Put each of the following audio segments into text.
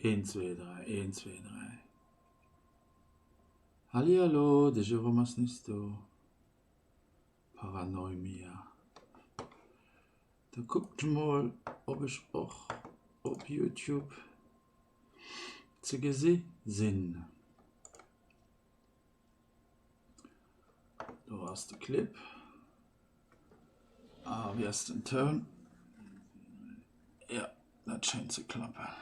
Een, zwee, dräi, een, zwee, dräi. Hallihallo, de Jérôme ass nees do. Paranoimia. Da kuckt mol, ob ech och op Youtube ze gesi sinn. Do ass de Clip. A wéi ass den Toun? Jo, dat schéngt ze klappen.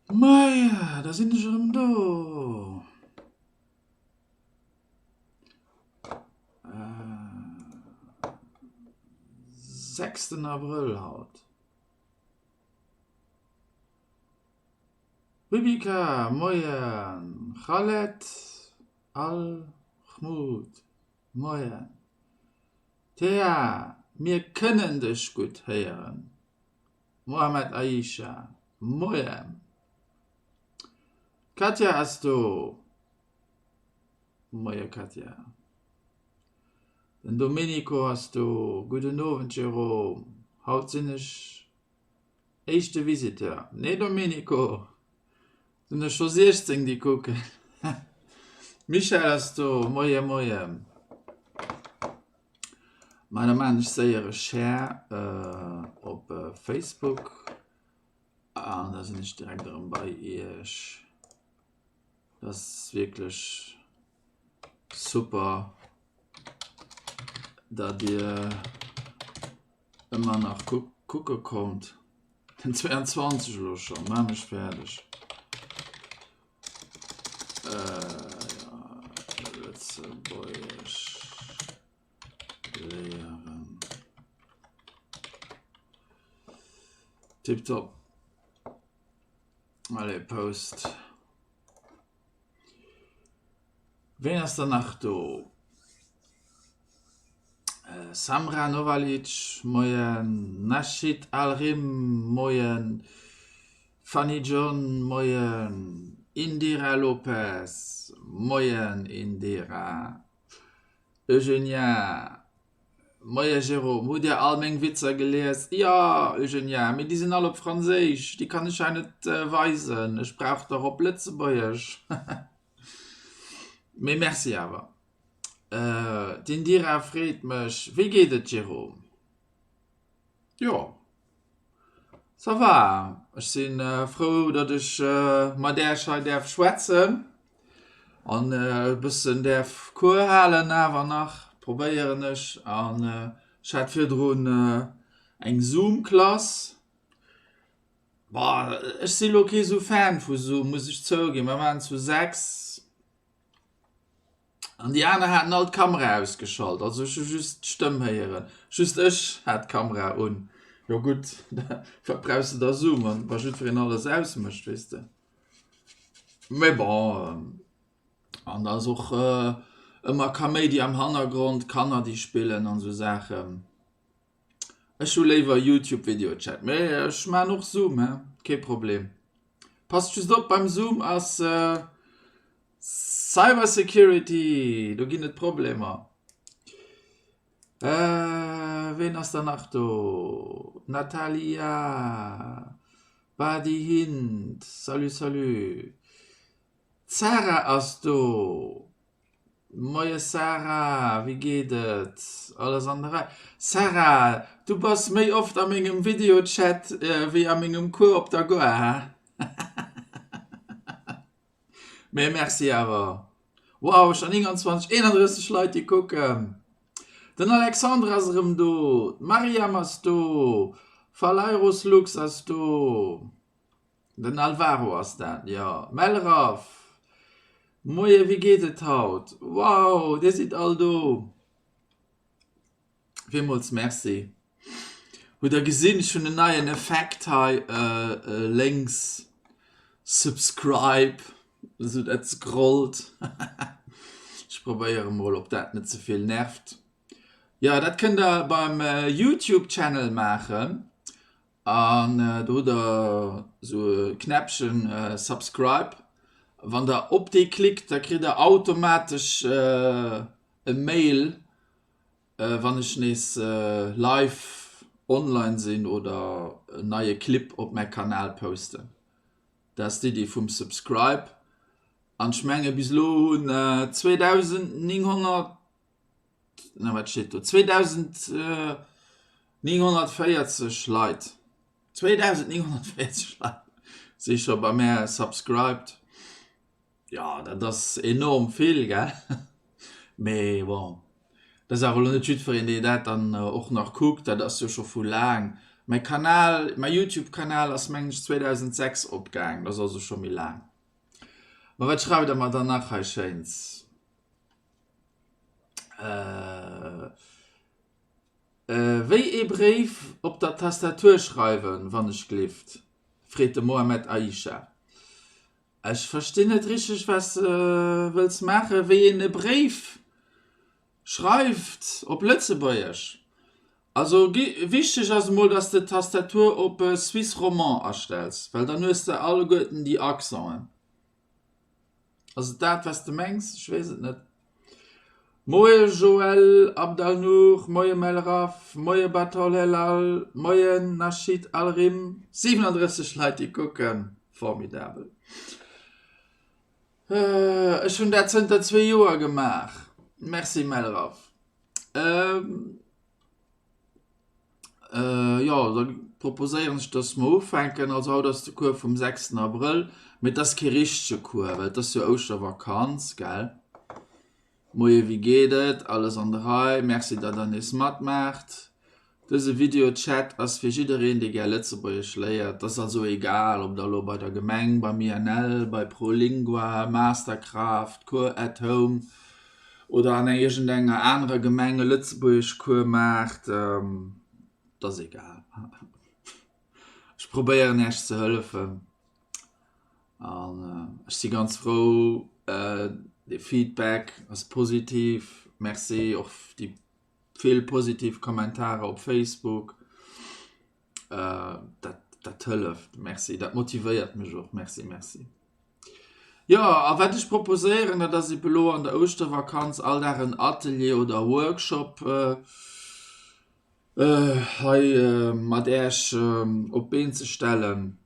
Maja, da sinn ech erëm do. Sechsten Abrëll haut. Rubika, Moien. Khaled Al-Chmoud, Moien. Thea, mir kënnen dech gutt héieren. Mohamed Aisha, Moien. D'Katja ass do. Moie Katja. Den Domenico ass do. Gudden Owend Jérôme. Haut sinn ech éischte Visiteur. Nee Domenico, sinn der scho 16 déi kucken. D'Michèle ass do. Moie moien. Ma da maan ech séier e Share op Facebook an da sinn ech direkt erëm bei iech. Dat ass wierklech super, datt Dir ëmmer nach kucke kommt. Den 22 elo scho, maa mech fäerdeg. Lëtzebuergesch léieren. Tiptop. Allez, post. Ween ass dann nach do? Samra Novalic, moien. Nashid Alrim, moien. Fanny John, moien. Indira Lopez, moien Indira. Eugenia, Moie Jérôme, hutt Dir all meng Witzer gelies? Jo, Eugenia, mee déi sinn all op Franséisch, déi kann ech hei net weisen, ech brauch der op Lëtzebuergesch. Mee merci awer. D'Indira freet mech, Wéi geet et, Jérôme? Jo, ça va. Ech si frou, datt ech mat Äech hei däerf schwätzen an e bëssen däerf Cours halen awer nach, probéieren ech. An ech hat virdrun eng Zoom-Klass. Bon, ech si lo kee sou Fan vu Zoom, muss ech zouginn. Mer waren zu 6. An déi aner haten all d'Kamera ausgeschalt, also ech hu just d'Stëmm héieren. Just ech hat d'Kamera un. Jo gutt, wat brauchs de da Zoom, wa jiddwereen alles ausmécht, weess de. Mee bon, an da ass och ëmmer Kaméidi am Hannergrond, Kanner déi spillen an esou Saachen. Ech hu léiwer Youtube Video Chat, mee ech maan och Zoom, he, kee Problem. Passt just op, beim Zoom ass Cyber Security, do ginn et Problemer. Ween ass dann nach do? D'Natalia, Badi Hint, salut salut. D'Sarah ass do. Moie Sarah, wéi geet et? Alles an der Rei? Sarah, du bass méi oft a mengem Videochat wéi a mengem Cours op der Gare, he? Mee merci awer. Wow, schon 29, 31 Leit déi kucken. Den Alexandre ass erëm do, d'Mariam ass do, Phalaeros Lux ass do, den Alvaro ass dat, jo, Melraf, moie wéi geet et haut? Wow, dir sidd all do. Villmools Merci. Hutt der gesinn, ech hunn en neien Effekt hei lénks, Subscribe, esou dat scrollt. Ech probéiere mol, ob dat net ze vill nervt. Jo, dat kënnt der beim Youtube Channel maachen an do hutt der esou e Knäppchen Subscribe. Wann der op dee klickt, da kritt der automatesch e Mail, wann ech nees live. online sinn oder en neie Clip op mäi Kanal posten. Dat ass d'Iddi vum Subscribe. An ech menge bis elo hunn 2900, na wat steet do, 2940 Leit, 2940 Leit si scho bei mär subscribed. Jo, dat ass enorm vill, gell? Mee bon, dat ass awer elo net jiddwereen, dee dat dann och nach kuckt. Dat ass jo scho vu laang. Mäi Kanal, mäi Youtube-Kanal ass mengen ech 2006 opgaang, dat ass also scho méi laang. Ma wat schreift der mer dann nach hei Schéins? Wéi ee Bréif op der Tastatur schreiwen, wann ech glift? freet de Mohamed Aïcha. Ech verstinn net richteg wat s de wëlls maachen. Wéi een e Bréif schreift op Lëtzebuergesch. Also wichteg ass emol dass de d'Tastatur op Suisse romand astells, well dann hues de alleguerten déi Accenten. Ass et dat wat s de mengs? Ech weess et net. Moie Joël Abdalnour, Moie Melraf, Moie Batol Helal, Moien Nashid Alrim, 37 Leit déi kucken, formidabel. Ech hunn dat zënter zwee Joer gemaach. Merci Melraf. Jo, da proposéieren ech, dass mer ufänken. Also haut ass de Cours vum 6 Abrëll, mee et ass kee richtege Cours, well et ass jo Ouschtervakanz, gell? Moie, wéi geet et? Alles an der Rei? Merci, datt der nees matmaacht. Dëse Video-Chat ass fir jiddereen, dee gär Lëtzebuergesch léiert. Et ass also egal, ob der elo bei der Gemeng, beim INL, bei ProLingua, Mastercraft, Cours at Home oder an iergendenger anerer Gemeng e Lëtzebuergeschcours maacht, et ass egal. Ech probéieren Iech ze hëllefen an ech si ganz frou, de Feedback ass positiv. Merci och déi vill positiv Kommentarer op Facebook. Dat dat hëlleft. Merci, dat motivéiert mech och. Merci, merci. Jo, a wat ech proposéieren, dat ass ebe lo an der Ouschtervakanz all Dag en Atelier oder Workshop hei mat Äech op d'Been ze stellen.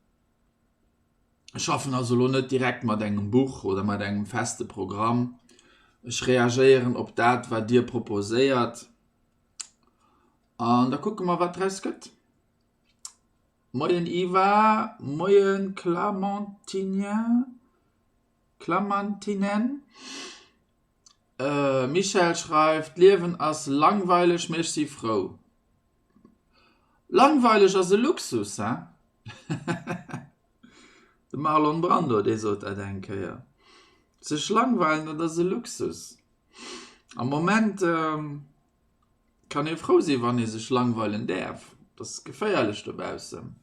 Ech schaffen also lo net direkt mat engem Buch oder mat engem feste Programm. Ech reagéieren op dat, wat Dir proposéiert an da kucke mer, wat draus gëtt. Moien Iva, moien Clamentinien, Clamantinen. Michèle schreift, D'Liewen ass langweileg, mee ech si frou. Langweileg ass e Luxus, hein? De Marlon Brando, dee sot dat eng Kéier. Sech langweilen, dat ass e Luxus. Am Moment kann ee frou sinn, wann ee sech langweilen däerf. Et ass geféierlech dobaussen.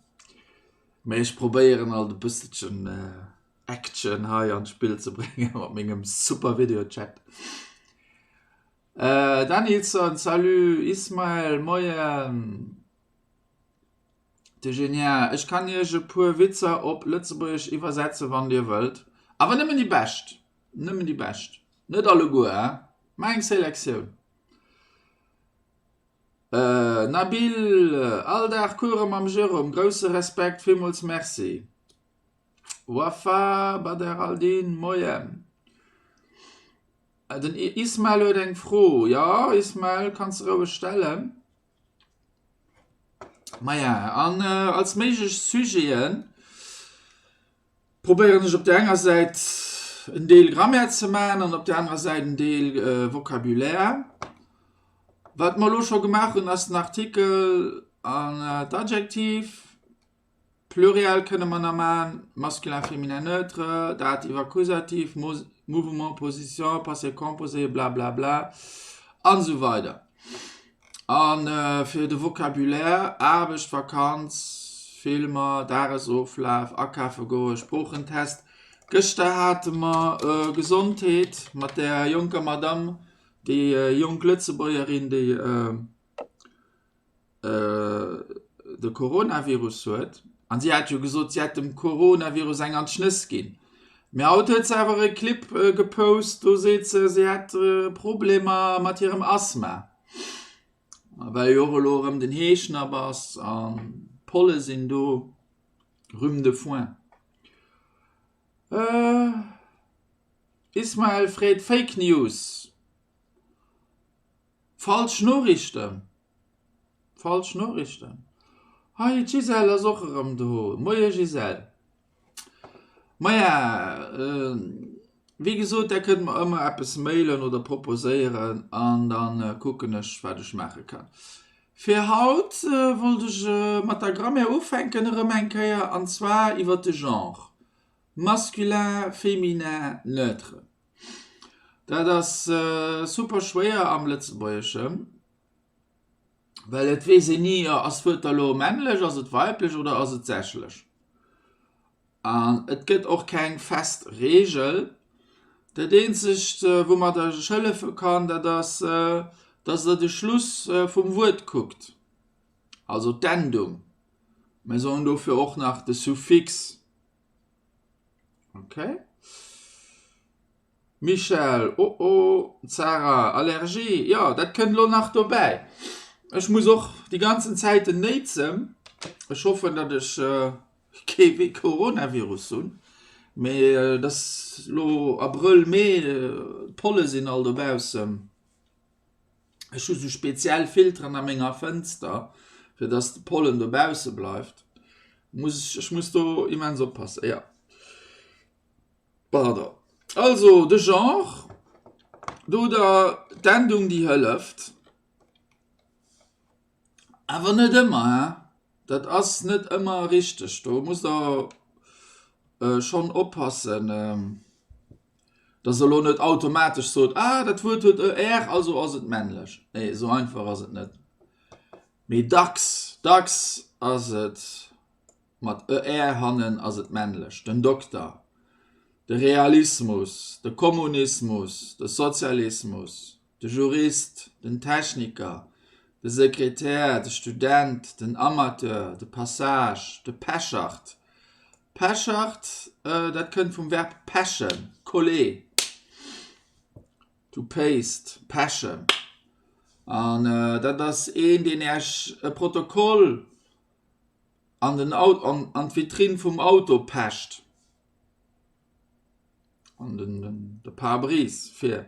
Mee ech probéieren alt e bësselchen Action hei an d'Spill ze bréngen mat mengem super Videochat. Danilson, salut Ismael, moien. De Genial, ech kann iech e puer Witzer op Lëtzebuergesch iwwersetzen, wann dir wëllt. Awer nëmmen déi bescht. Nëmmen déi bescht. Net alleguer, hein? Maach eng Selektioun. Nabil, all Dag Course mam Jérôme, grousse Respekt, villmools Merci. Wafa Baderaldin, Moien. Den Ismael huet eng Fro. Jo, Ismael, kanns de roueg stellen. Maja, an als méiglech Sujeten probéieren ech op der enger Säit en Deel Grammaire ze maachen an op der anerer Säit en Deel Vocabulaire. Wat mer elo scho gemaach hunn, ass den Artikel an d'Adjektiv. Pluriel kënne mer nach maachen, masculin, féminin, neutre, Dativ, Akkusativ, Mouvement, Position, Passé composé, blablabla an esou weider. A fir de Vocabulaire, Aarbecht, Vakanz, Filmer, Dagesoflaf, akafe goen, Sproochentest. Gëschter hate mer Gesondheet mat där jonker Madamm, déi jonk Lëtzebuergerin, déi de Coronavirus huet. An si hat jo gesot, si hätt dem Coronavirus eng an d'Schnëss ginn. Mee haut huet se awer e Clip gepost, do seet se, si hätt Problemer mat hirem Asthma. A well jo och elo erëm den Heeschnapp ass an d'Polle sinn do, Rhume de foin. Ismael freet Fake News, falsch Noriichten, falsch Noriichten. Hei d'Gisèle ass och erëm do. Moie Gisèle. Maja, wéi gesot, där kënnt mer ëmmer eppes mailen oder proposéieren an da kucken ech, wat ech maache kann. Fir haut wollt ech mat der Grammaire ufänken erëm eng Kéier, an zwar iwwer de Genre, masculin, féminin, neutre. Dat ass super schwéier am Lëtzebuergeschen, well et weess een ni, ass d'Wuert da lo männlech, ass et weiblech oder ass et sächlech. An et gëtt och keng fest Reegel. Dat eenzegt, woumat ech hëllefe kann, dat ass, dass Der de Schluss vum Wuert kuckt, also d'Endung. Mir soen dofir och nach de Suffix. Okay. Michèle, Oh oh, Zara, Allergie, jo, dat kënnt elo nach dobäi. Ech muss och déi ganzen Zäiten néitsen. Ech hoffen, datt ech kee Coronavirus hunn, mee et ass elo Abrëll, Mee, d'Polle sinn all dobaussen. Ech hu sou speziell Filteren a menger Fënster, fir datt de Pollen dobausse bleift. Muss ech, ech muss do immens oppassen, jo. Pardon. Also de Genre, do hutt Der d'Endung déi hëlleft. Awer net ëmmer, hein. Dat ass net ëmmer richteg. Do musst Der schonn oppassen, dass Der elo net automatesch sot, ah dat Wuert huet er, also ass et männlech. Nee, esou einfach ass et net. Mee dacks, dacks ass et Mat er hannen ass et männlech, den Dokter, de Realismus, de Kommunismus, de Sozialismus, de Jurist, den Techniker, de Sekretär, de Student, den Amateur, de Passage, de Pechert. Pechert, dat kënnt vum Verb pechen, coller, to paste, pechen. An dat ass een, deen Iech e Protokoll an den Auto, an, an d'Vitrinn vum Auto pecht. An den, den, de Pare-brise vir.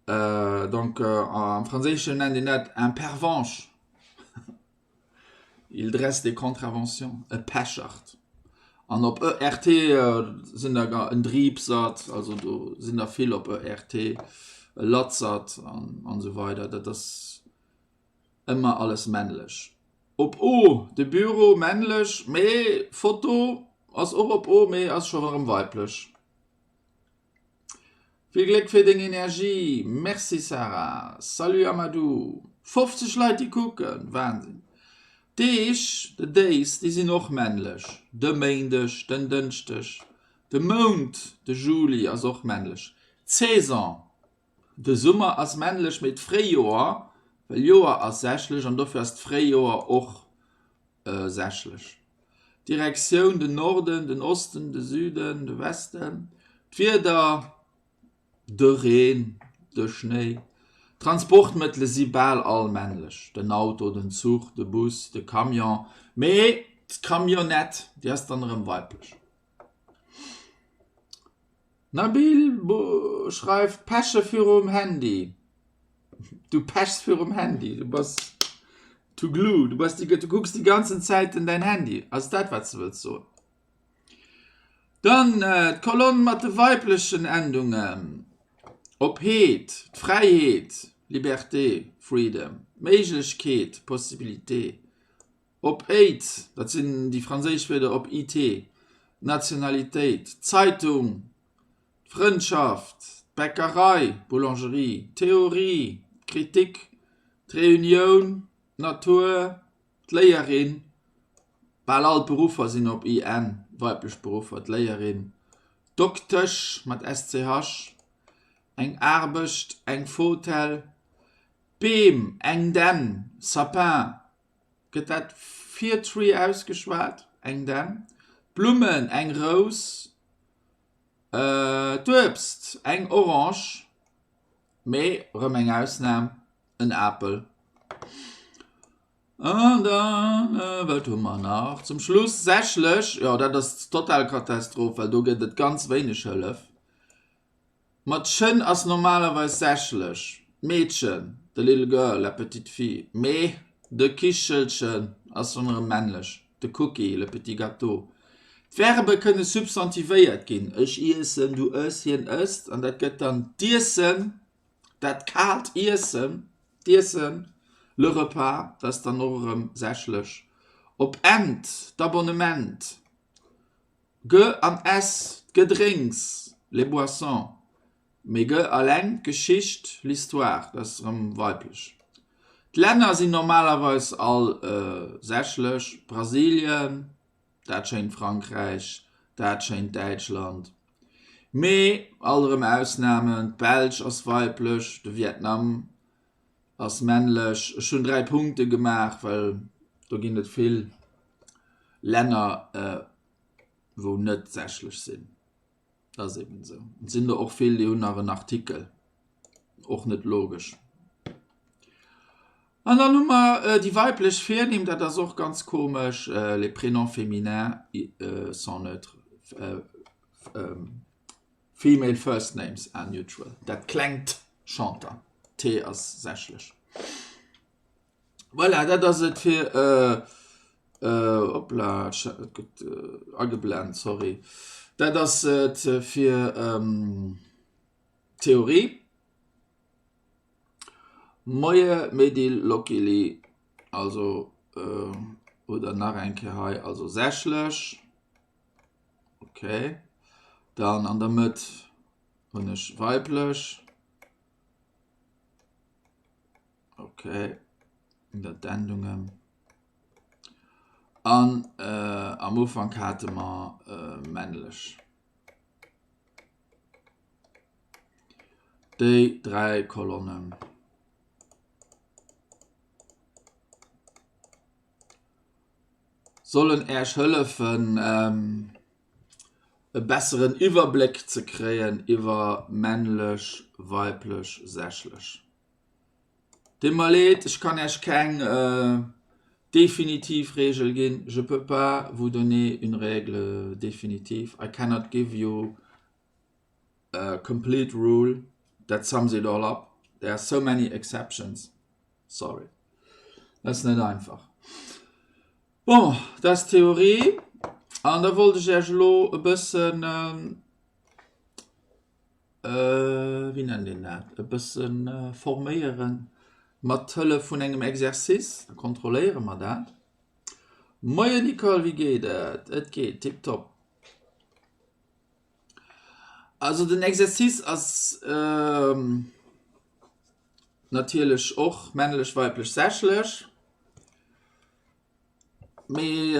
Äh, donc äh, am Franséischen nennt een dat un pervenche. Il dresse des contraventions, e Pechert. An op ERT sinn der en Driibsert, also do sinn der vill op ERT, e Latzert an, an esou weider. Dat ass Ëmmer alles männlech. Op O, de Büro, männlech, mee Foto ass och op O, mee ass scho erëm weiblech. Vill Gléck fir deng Energie. Merci Sarah. Salut Amadou. 50 Leit déi kucken, Wahnsinn. Deeg, the days, déi sinn och männlech. De Méindeg, den Dënschdeg. De Mount, de Juli ass och männlech. D'Saison, De Summer ass männlech, mee d'Fréijoer, well Joer ass sächlech an dofir ass d'Fréijoer och sächlech. Direktioun, den Norden, den Osten, de Süden, de Westen. D'Wieder, de Reen, de Schnéi. D'Transportmëttele si bal all männlech, den Auto, den Zuch, de Bus, de Camion, mee d'Camionnette, déi ass dann erëm weiblech. Nabil schreift, Peche virum Handy. Du pechs virum Handy, du bass to glue, du bass déi, du kucks déi ganzen Zäiten däin Handy. Ass dat wat s de wëlls soen? Dann d'Kolonn mat de weiblechen Endungen op heet, d'Fräiheet, Liberté, freedom, d'Méiglechkeet, possibilité, Op éit, dat sinn déi franséisch Wierder op it, d'Nationalitéit, d'Zeitung, d'Frëndschaft, d'Bäckerei, Boulangerie, d'Theorie, d'Kritik, d'Reunioun, d'Natur, d'Léierin, bal all d'Beruffer sinn op in, weiblech Beruffer, d'Léierin, d'Doktesch mat sch, eng Aarbecht, eng Fotell, d'Beem, eng Dänn, Sapin, Gëtt dat fir tree ausgeschwat? Eng Dänn. D'Blummen, eng Rous. D'Uebst, eng Orange. Mee, erëm eng Ausnam, en Apel. An dann, wat hu mer nach zum Schluss? Sächlech, jo dat ass total Katastroph, well do gëtt et ganz wéineg Hëllef. Mat chen ass normalerweis sächlech d'Meedchen, the little girl, la petite fille, mee de Kichelchen ass schonn erëm männlech, de Cookie, le petit gâteau. D'Verbe kënne substantivéiert ginn, ech iessen, du ëss, hien ësst, an dat gëtt dann d'Iessen. Dat kaalt Iessen, d'Iessen, le repas, dat ass dann och erëm sächlech. Op ent, d'Abonnement, ge an s, d'Gedrénks, les boissons, mee ge alleng, d'Geschicht, l'histoire, dat ass erëm weiblech. D'Länner sinn normalerweis all sächlech, Brasilien, dat schéint Frankräich, dat schéint Däitschland. Mee alt erëm Ausnamen, d'Belsch ass weiblech, de Vietnam ass männlech. Ech hunn 3 Punkte gemaach, well do ginn et vill Länner, wou net sächlech sinn. Dat ass eben esou. Et sinn der och vill, déi hunn nach en Artikel. Och net logesch. An dann hu mer déi weiblech Virnimm, dat ass och ganz komesch, les prénoms féminins sont neutres, female first names are neutral. Dat klengt Chanter, T ass sächlech. Voilà, dat ass et fir, hoppla, et gëtt ageblent, sorry. Dat ass et fir d'Theorie. Moie Medil Lokili, also oder nach eng Kéier hei, also sächlech, okay, dann an der Mëtt hunn ech weiblech, okay, dat d'Endungen an am Ufank hate mer männlech. Déi 3 Kolonnen. Sollen Äech hëllefen e besseren Iwwerbléck ze kréien iwwer männlech, weiblech, sächlech. Deet mer leed, ech kann Äech keng definitiv Reegel ginn, je peux pas vous donner une règle définitive, I cannot give you a complete rule that sums it all up, there are so many exceptions, sorry, dat ass net einfach. Bon, dat ass d'Theorie an da wollt ech Iech elo e bëssen, wéi nennt een dat, e bësse forméieren mat Hëllef vun engem Exercice, da kontrolléiere mer dat. Moien Nicole, wéi geet et? Et geet tiptop. Also den Exercice ass natierlech och männlech, weiblech, sächlech. Mee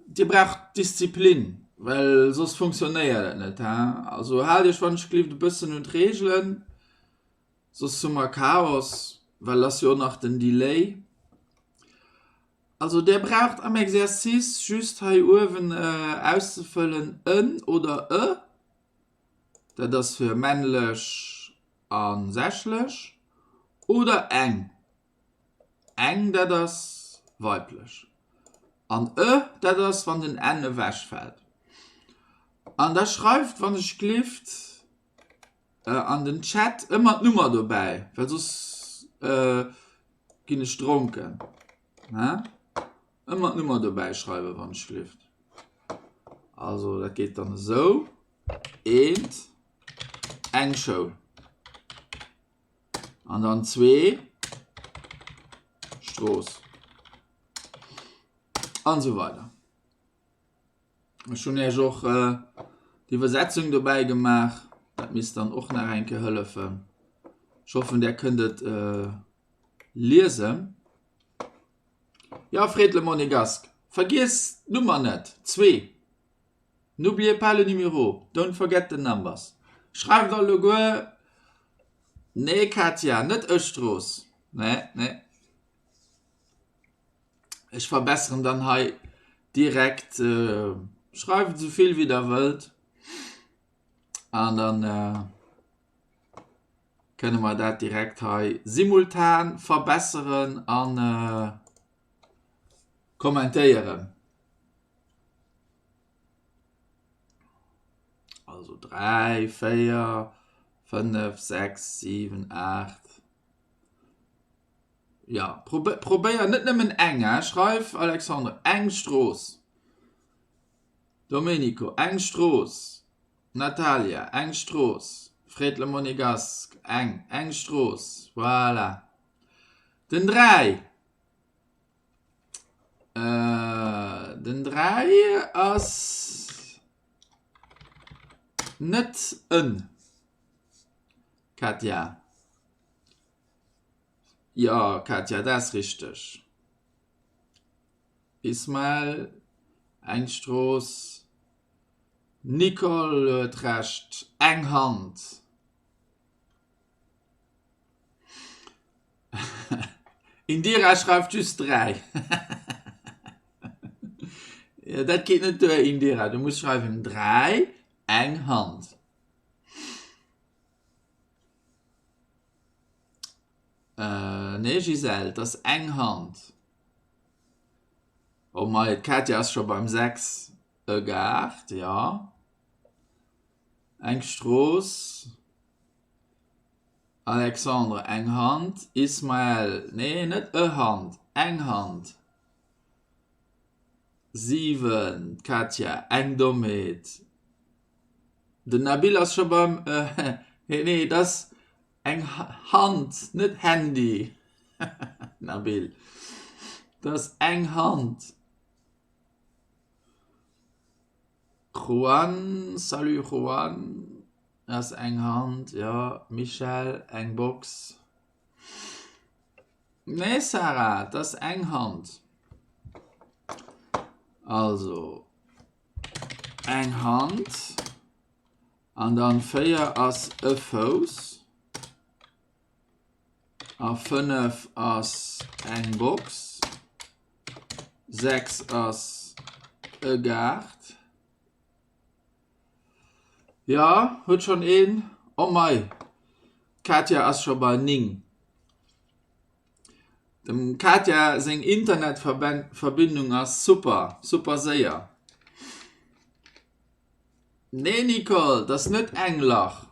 Dir braucht Disziplin, well soss funktionéiert et net. Also haalt Iech wann ech gelift e bëssen un d'Reegelen, soss hu mer Chaos, well ass jo och nach den Delay. Also där braucht am Exercice just hei uewen auszefëllen en oder e, dat ass fir männlech a sächlech, oder eng, eng dat ass weiblech, an e dat ass wann den n ewechfält. An da schreift wann ech glift an den Chat ëmmer d'Nummer dobäi, well soss ginn ech dronken. Ëmmer d'Nummer dobäi schreiwen, wann ech glift. Also dat geet dann esou, eent, eng Schoul an dann zwee, Strooss an esou weider. Ech hunn Iech och d'Iwwersetzung dobäi gemaach, dat misst dann och nach eng Kéier hëllefen. Ech hoffen, där kënnt et liesen. Jo, Fred Le Monégasque, vergiess d'Nummer net, zwee, n'oubliez pas le numéro, don't forget the numbers. Schreift alleguer, nee Katia, net Ëschstrooss, nee, nee. Ech verbesseren dann hei direkt, schreift esou vill wéi der wëllt an dann kënne mer dat direkt hei simultan verbesseren an. Kommentéieren. Also 3, 4, 5, 6, 7, 8. Ja, probéier net nëmmen eng, hein? Schreif, Alexandre, eng Strooss. Domenico, eng Strooss. Natalia, eng Strooss. Fred le Monégasque, eng, eng Strooss. Voilà. Den 3. Den 3 ass net en. Katja. Jo, Katja, dat ass richteg. Ismael, eng Strooss. Nicole huet Recht, eng Hand. Indira schreift just 3. Jo, dat geet net duer, Indira. Du muss schreiwen 3, eng Hand. Nee, Gisèle, et ass eng Hand. Oh mei, d'Katja ass scho beim 6. E Gaart, jo. Eng Strooss. Alexandre, eng Hand. Ismael, nee, net e Hand, eng Hand. 7, d'Katja, eng Dommheet. Den Nabil ass scho beim, nee, nee, et ass eng Hand, net Handy, Nabil, et ass eng Hand. Juan, salut Juan, ass eng Hand, jo, Michèle, eng Box. Nee Sarah, et ass eng Hand. Also eng Hand an dann 4 ass e Fouss a 5 ass eng Box. 6 ass e Gaart. Jo, huet schonn een. Oh mei, d'Katja ass scho bei 9. Dem Katja seng Internetverbindung ass super, super séier. Nee Nicole, 't ass net eng Lach.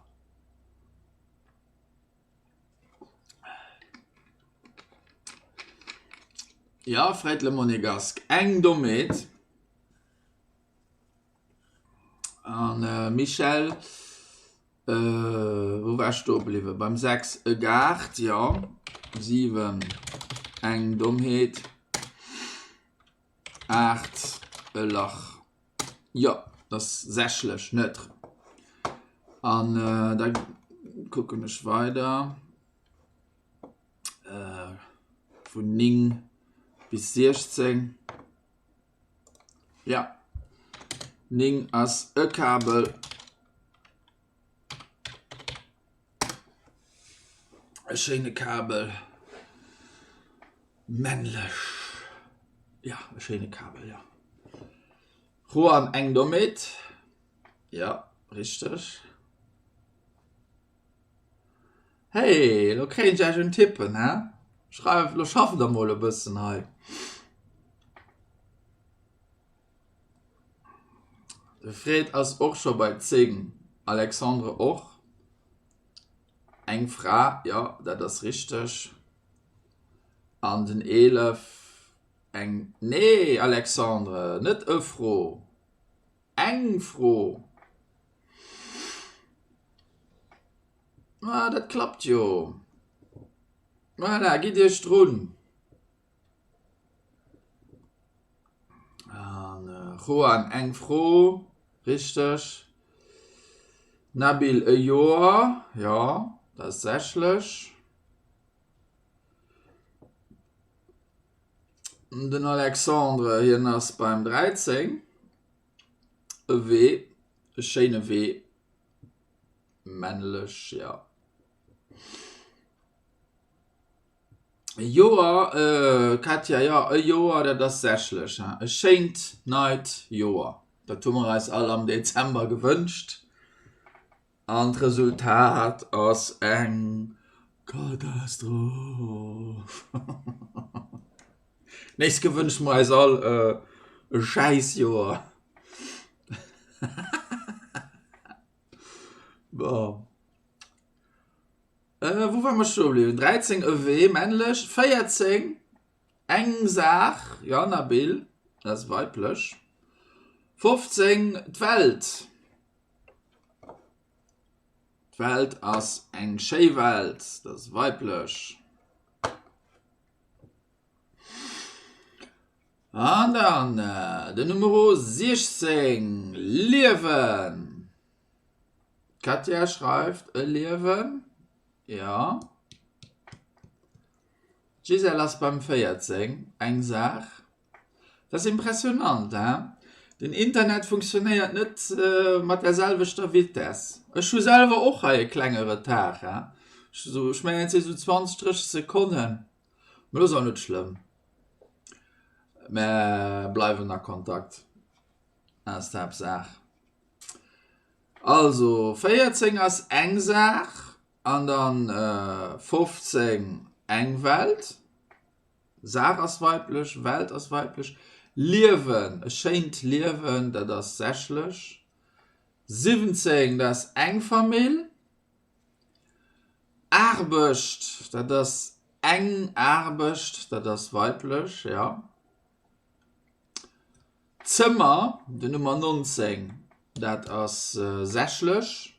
Jo, Fred le Monégasque, eng Dommheet. An Michèle, wou war ech stoe bliwwen? Beim 6 e Gaart, jo. 7 eng Dommheet. 8 e Lach. Jo, dat ass sächlech neutre. An da kucken ech weider vun 9 bis 16. Ja 9 ass e Kabel. E schéine Kabel. Männlech. Ja, e schéine Kabel, jo. Juan, eng Dommheet. Ja, richteg. Hey, lo kréien ech iech un Tippen, he? Schreift, lo schafft der mol e bëssen hei. De Fred ass och scho bei 10, Alexandre och. Eng Fra, jo, dat ass richteg. An den 11 eng, nee Alexandre, net e Fro, eng Fro. Ah, dat klappt jo. Voilà, gitt Iech drun. An Juan, eng Fro, richteg. Nabil, e Joer, jo, dat ass sächlech. Den Alexandre, hien ass beim 13. E Wee, e schéine Wee, männlech, jo. E Joer, Katja, jo, e Joer, dat ass sächlech, hein. E schéint neit Joer, dat hu mer eis all am Dezember gewënscht. An d'Resultat ass eng Katastroph. Nächst Kéier wënsche mer eis all e schäiss Joer. Bon. Wou ware mer stoe bliwwen? 13 e Wee, männlech, 14 eng Saach, jo Nabil, dat ass weiblech, 15 d'Welt. D'Welt ass eng schéi Welt, dat ass weiblech. An dann den Numero 16, Liewen. D'Katja schreift e Liewen, jo. D'Gisèle ass beim 14, eng Saach. Dat ass impressionant, hein? Den Internet funktionéiert net mat der selwechter Vitess. Ech hu selwer och hei e klenge Retard, hein? Ech mengen et si sou 20, 30 Sekonnen. Mee dat ass och net schlëmm. Mär bleiwen a Kontakt, dat ass d'Haaptsaach. Also 14 ass eng Saach an dann 15 eng Welt. Saach ass weiblech, Welt ass weiblech, Liewen, e schéint Liewen, dat ass sächlech. 17, dat ass eng Famill. Aarbecht, dat ass eng Aarbecht, dat ass weiblech, jo. Zëmmer, den Nummer 19, dat ass sächlech.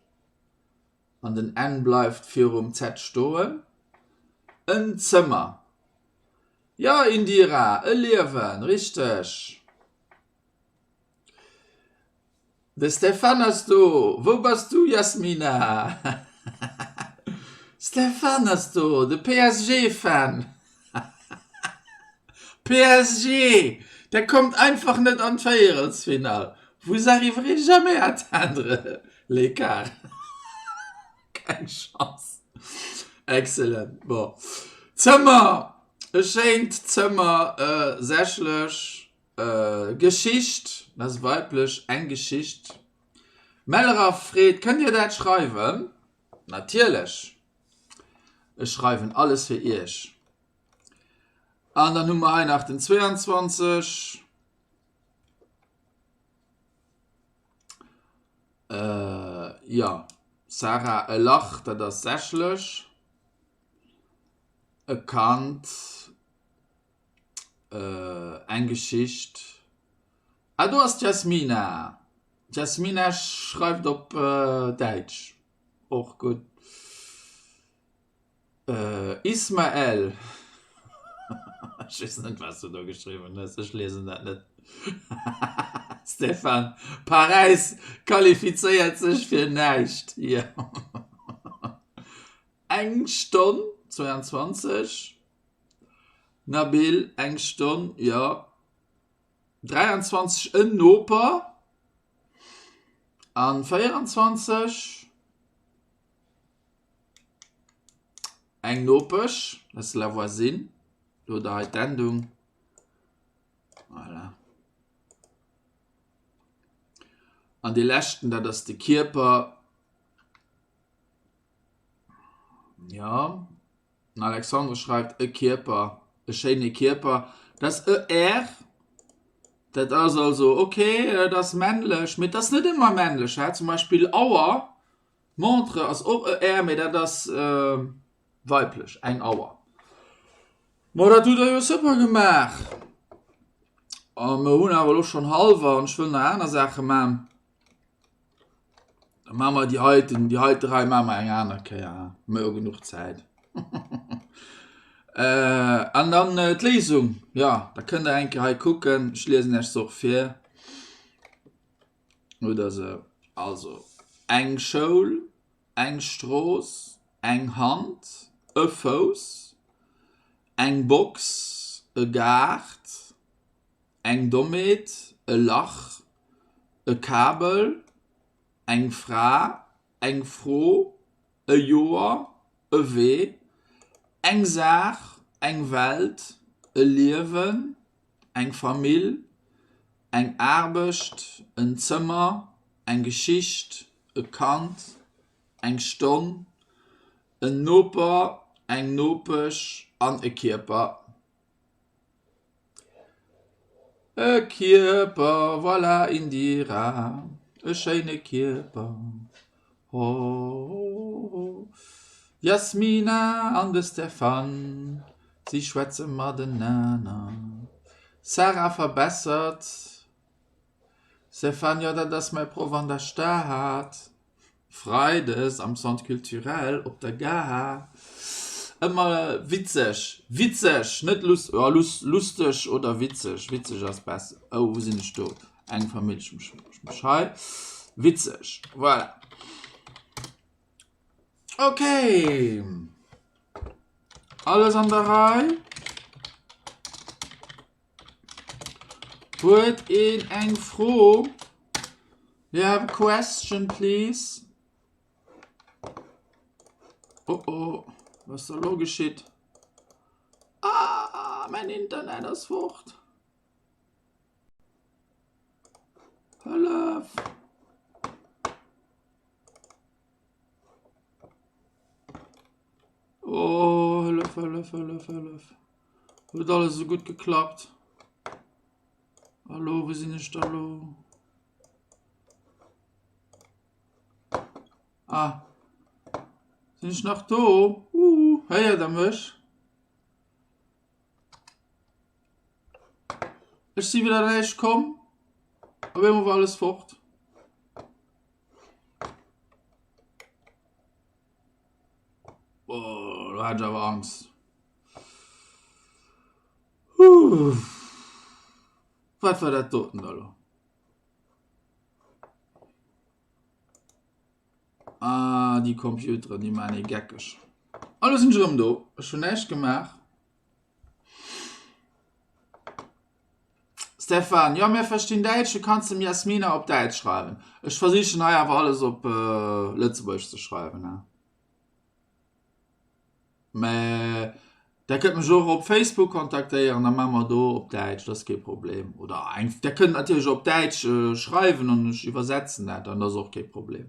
An den N bleift virum Z stoen. En Zëmmer. Jo, Indira, e Liewen, richteg. De Stéphane ass do. Wou bass du, Yasmina? Stéphane ass do, de PSG-Fan. PSG, der kommt einfach net an d'Véierelsfinall. Vous arriverez jamais à atteindre les quarts. Keng Chance. Excellent. Bon. Zëmmer, e schéint Zëmmer, sächlech. Geschicht, dat ass weiblech, eng Geschicht. Mellerer freet, Kënnt Dir dat schreiwen? Natierlech! Ech schreiwen alles fir Iech. An dann hu mer hei nach den 22. Jo, Sarah, e Lach, dat ass sächlech. E Kand, eng Geschicht. Ah, do ass d'Jasmina. D'Jasmina schreift op Däitsch. Och gutt. Ismael, ech weess net wat s du do geschriwwen hues, ech liesen dat net. Stéphane, Paräis qualifizéiert sech fir näischt. Jo. Eng Stonn 22. Nabil, eng Stonn, jo. 23 en Noper an 24 eng Nopesch, dat ass la voisine, do hutt der hei d'Endung, voilà. An dee leschten, dat ass de Kierper, jo. Den Alexandre schreift e Kierper, e schéine Kierper. Dat ass ER. Dat ass also ok, dat ass männlech, mee et ass net ëmmer männlech. Hä? Zum Beispill Auer, Montre ass och ER, mee dat ass weiblech, eng Auer. Ma dat hutt der jo super gemaach. A mer hunn awer elo schonn hallwer an ech wëll nach aner Saache man. Da maache mer déi heiten, déi heite Rei maache mer eng aner Kéier, hu mer jo genuch Zäit. An dann d'Léisung, jo, da kënnt der eng Kéier hei kucken, ech liesen iech se och vir. Hutt der se. Also, eng Schoul, eng Strooss, eng Hand, e Fouss, eng Box, e Gaart, Eng Dommheet, e Lach, e Kabel, eng Fra, eng Fro, e Joer, e Wee, eng Saach, eng Welt, e Liewen, eng Famill, eng Aarbecht, en Zëmmer, eng Geschicht, e Kand, eng Stonn, en Noper, eng Nopesch an e Kierper. E Kierper, voilà Indira, e schéine Kierper, ho ho. D'Yasmina an de Stéphane, si schwätze matenaner. D'Sarah verbessert Stéphane, jo dat ass mäi Proff an der Stad. Freides am Centre Culturel op der Gare. Ëmmer witzeg, witzeg, net lus, jo lus, lusteg oder witzeg, witzeg ass besser. Oh, wou sinn ech do? Eng Famill, ech mech hei. Witzeg, voilà. Okay. Alles an der Rei? Huet een eng Fro? Do you have a question, please? Oh oh, wat ass da lo geschitt? Ah, mäin Internet ass fort. Hëllef! Oh, Hëllef, Hëllef, Hëllef, Hëllef. Huet alles esou gutt geklappt. Hallo, wou sinn ech da lo? Ah. Sinn ech nach do? Uh, héiert der mech? Ech si wieder näischt komm. Op eemol war alles fort. Oh, do hat ech awer Angst. Huh. Wat war dat doten da lo? Ah, déi Computeren, déi maachen ee geckeg. Ah, lo sinn ech erëm do. Ech hunn näischt gemaach. Stefan, ja, mir verstinn Däitsch, du kannst dem Jasmina op Däitsch schreiwen. Ech versichen hei awer alles op äh, Lëtzebuergesch ze schreiwen. Ne? Mä Der kënnt mech och op Facebook kontaktéieren, da maache mer do op Däitsch, dat ass kee Problem. Oder eng, Der kënnt natierlech op Däitsch schreiwen an ech iwwersetzen dat dann, dat ass och kee Problem.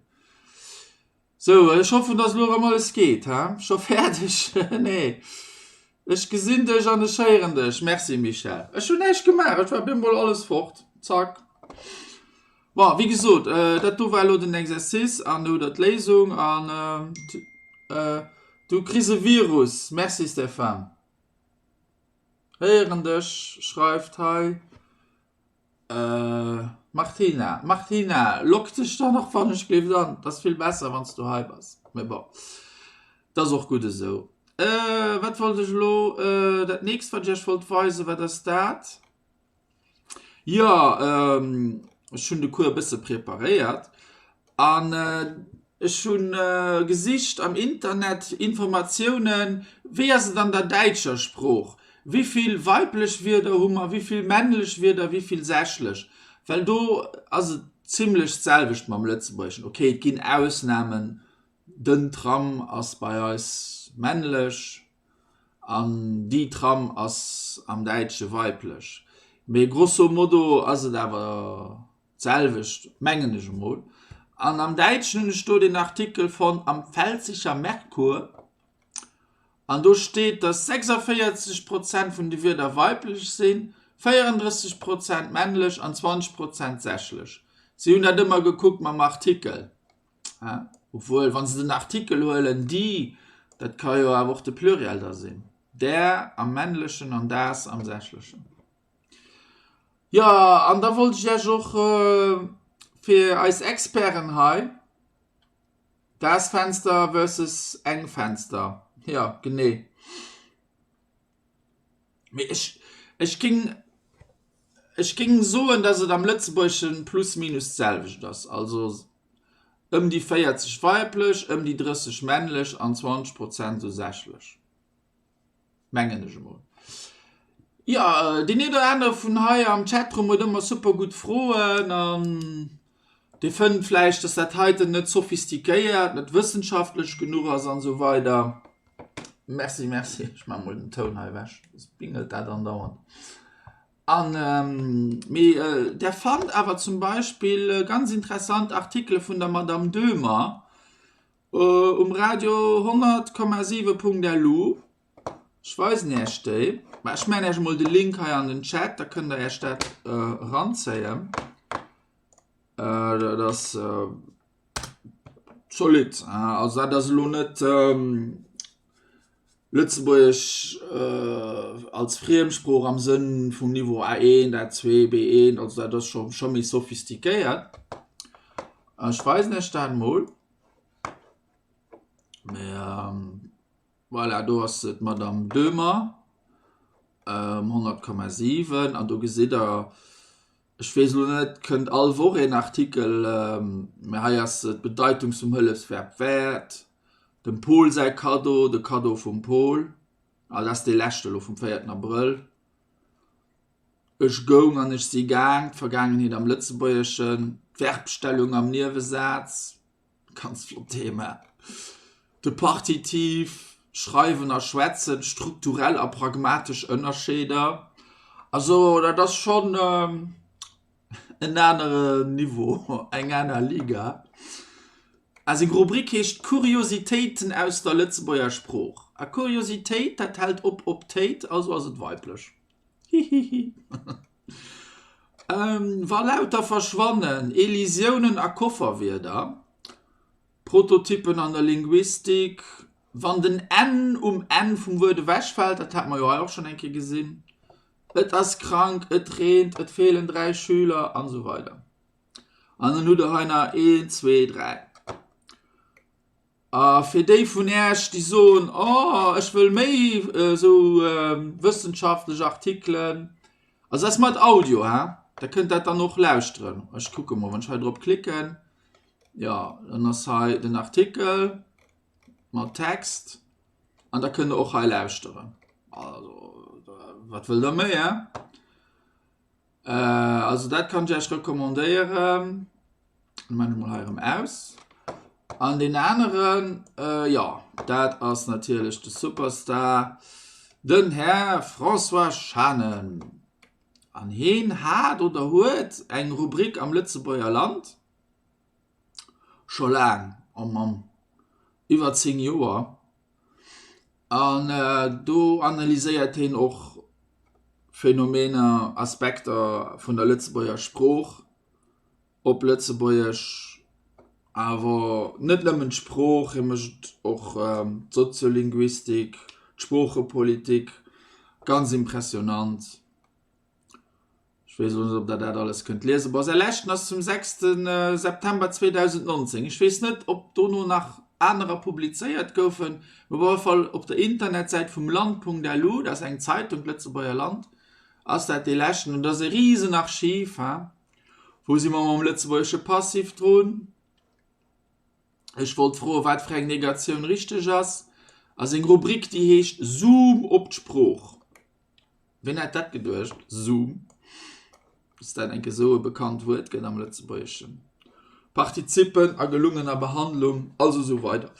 Sou, ech hoffen, dass elo erëm alles geet, he? Scho fäerdeg? Nee. Ech gesinn dech an ech héieren dech. Merci Michèle. Ech hunn näischt gemaach, et war op eemol alles fort. Zack. Bon, wéi gesot, dat do war elo den Exercice an oder d'Léisung an du kriss e Virus. Merci Stéphane. Héieren dech, schreift hei Martina. Martina, logg dech dann och wann ech géif an. Dat ass vill besser wann s du hei bass. Mee bon, dat ass och gutt esou. Wat wollt ech elo, dat nächst wat ech iech wollt weisen, wat ass dat? Jo, ech hunn de Cours e bësse preparéiert an ech hu gesicht am Internet Informatiounen, wéi ass et an der däitscher Sprooch, wéi vill weiblech Wierder hu mer, wéi vill männlech Wierder, wéi vill sächlech, well do ass et zimmlech d'selwecht mam Lëtzebuergeschen. Ok, et ginn Ausnamen, den Tram ass bei eis männlech, An die Tram ass am Däitsche weiblech. Mee grosso modo ass et awer d'selwecht, mengen ech emol. An am Däitschen hunn ech do den Artikel fonnt am Pfälzischer Merkur. An do steet, dass 46 Prozent vun de Wierder weiblech sinn, 34 Prozent männlech an 20 Prozent sächlech. Si hunn dat ëmmer gekuckt mam Artikel. Obwuel, wa se den Artikel huelen, die, dat ka jo awer och de Pluriel da sinn, der am männlechen an das am sächlechen. Jo, an da wollt ech Iech och fir eis Experten hei, das Fenster versus eng Fenster, jo, genee. Mee ech, ech géing, ech géing soen, dass et am Lëtzebuergeschen plus minus d'selwecht ass, also ëm déi 40 weiblech, ëm déi 30 männlech an 20 Prozent esou sächlech, mengen ech emol. Jo, deen een oder anere vun hei am Chatroom huet ëmmer super gutt Froen an dee fënnt vläicht, dass dat heiten net sophistiquéiert, net wëssenschaftlech genuch ass an esou weider. Merci, merci. Ech maache mol den Toun hei ewech, soss bingelt dat andauernd. An mee der fannt awer zum Beispill ganz interessant Artikele vun der Madame Döhmer um Radio 100,7.lu. Ech weisen Iech déi. Mä ech maachen Iech emol de Link hei an den Chat, da kënnt der Iech dat eranzéien. Dat ass zolidd, also dat ass elo net Lëtzebuergesch als Friemsprooch am Sënn vum Niveau A1, A2, B1, also dat ass scho scho méi sophistiquéiert. Ech weisen Iech dat emol. Mä voilà, do ass d'Madame Döhmer, 100,7 an do gesitt Der, ech weess elo net, kënnt all Woch een Artikel, mä hei ass d'Bedeitung vum Hëllefsverb wäert, dem Pol säi Kaddo, de Kaddo vum Pol, ah dat ass dee leschte elo vum véierten Abrëll, ech goung an ech si gaang, d'Vergaangenheet am Lëtzebuergeschen, d'Verbstellung am Niewesaz. Ganz flott Thema. De Partitiv, Schreiwen a Schwätzen, strukturell a pragmatesch Ënnerscheeder. Also dat ass schonn en anere Niveau, eng aner Liga. A seng Rubrik heescht Kuriositéiten aus der Lëtzebuerger Sprooch. A Kuriositéit, dat hält op op Téit, also ass et weiblech. Hihihi. Wa Lauter verschwannen, Elisiounen a Kofferwierder, Prototyppen an der Linguistik, wann den n um Enn vum Wuert ewechfält, dat hate mer jo hei och schonn eng Kéier gesinn, et ass krank, et reent, et feelen 3 Schüler an esou weider. An dann hutt Der hei nach een, zwee, dräi. A fir déi vun Äech, déi soen, Oh, ech wëll méi esou wëssenschaftlech Artikelen, also dat ass mat Audio, he, da kënnt dat dann och lauschteren. Ech kucke mol, wann ech hei drop klicken, jo, dann ass hei den Artikel mat Text an da kënnt Der och hei lauschteren. Also, wat wëllt Der méi, he? Also dat kann ech Iech recommandéieren. Dann maache ech mol hei erëm aus. An deen aneren, jo, dat ass natierlech de Superstar, den Här François Schanen. An heen hat oder huet eng Rubrik am Lëtzebuerger Land, scho laang, oh Mamm, iwwer 10 Joer. An do analyséiert hien och Phänomener, Aspekter vun der Lëtzebuerger Sprooch op Lëtzebuergesch, awer net nëmmen d'Sprooch, hie mécht och d'Soziolinguistik, d'Sproochepolitik, ganz impressionant. Ech weess elo net, ob Der dat alles kënnt liesen. Bon, säi leschten ass zum 6. September 2019. Ech weess net, ob dono nach anerer publizéiert goufen. Mee op alle Fall op der Internetsäit vum Land.lu, dat ass eng Zeitung, d'Lëtzebuerger Land, ass dat dee leschten. An dat ass e Risenarchiv, hein. Wou si mer mam lëtzebuergesche Passif drun? Ech wollt froen, wat fir eng Negatioun richteg ass. A seng Rubrik, déi heescht Zoom op d'Sprooch. Wien hätt dat geduecht, Zoom, dass dat enke sou e bekannt Wuert gëtt am Lëtzebuergeschen. Partizippen a gelungener Behandlung, also sou weider.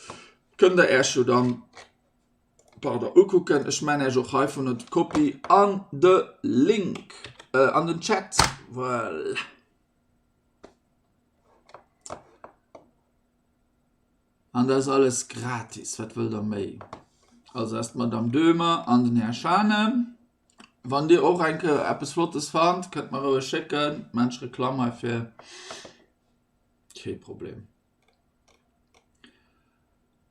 Kënnt der Äech jo dann, pardon, ukucken. Ech man Äech och heivunner d'Kopie an de Link, an den Chat. Voilà. An dat ass alles gratis, wat wëllt der méi? Also ass d'Madame Döhmer an den Här Schane. Wann Dir och eng Kéier eppes Flottes fannt, kënnt mer roueg schécken. Maan ech Reklamm heifir. Kee Problem.